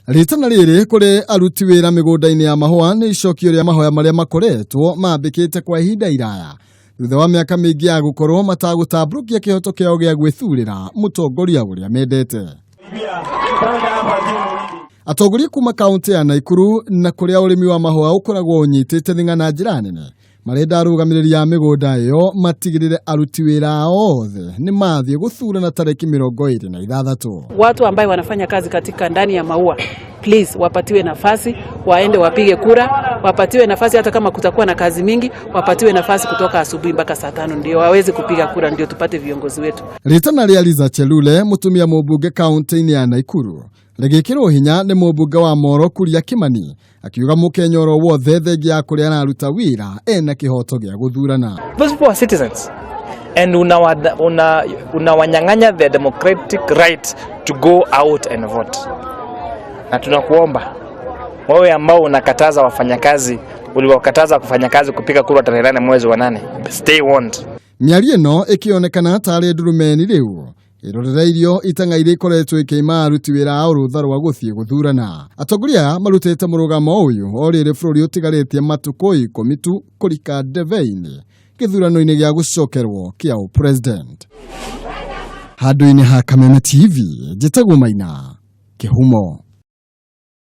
Rĩtana rĩrĩ kũrĩ aruti wĩra mĩgũnda-inĩ ya mahũa nĩ icokio rĩa mahoya marĩa makoretwo mambĩkĩte kwa ihinda iraya thutha wa mĩaka mĩingĩ ya gũkorwo matagũtambũrũkia kĩhoto kĩao gĩa gwĩthurĩra mũtongoria ũrĩa mendete. Atongoria kuma kaunti ya Naikuru na kũrĩa ũrĩmi wa mahũa ũkoragwo ũnyitĩte thing'a na njĩra nene marenda arũgamĩrĩri a mĩgũnda ĩyo matigĩrĩre aruti wĩra ao othe nĩ mathiĩ gũthurana tarĩki 26. Watu ambaye wanafanya kazi katika ndani ya maua please, wapatiwe nafasi waende wapige kura, wapatiwe nafasi hata kama kutakuwa na kazi mingi, wapatiwe nafasi kutoka asubuhi mpaka saa 5 ndio waweze kupiga kura, ndio tupate viongozi wetu. Rĩtana rĩa Liza Chelule, mũtumia mũmbunge kaunti-inĩ ya Naikuru, rĩgĩkĩrwo hinya nĩ mũmbunge wa Moro Kuria Kimani, akiuga mũkenya oro wothe thengia ya kũrĩa araruta wĩra ena kĩhoto gĩa gũthurana. Those people are citizens and unawanyang'anya their democratic right to go out and vote. Na tunakuomba wewe ambao unakataza wafanyakazi, uliwakataza kufanya kazi kupiga kura tarehe 8 mwezi wa 8, stay warned. Mĩario ĩno ĩkĩonekana tarĩ ndurumeni rĩu ĩrorereirio itang'a iria ikoretwo ikĩima aruti wĩra ao rũtha rwa gũthiĩ gũthurana. Atongoria aya marutĩte mũrũgamo ũyũ o rĩrĩ bũrũri ũtigarĩtie matukũ 10 tu kũrika ndebe-inĩ gĩthurano-inĩ gĩa gũcokerwo kĩa ũpresident. Handũ-inĩ ha Kameme TV, njĩtagwo Maina Kĩhumo.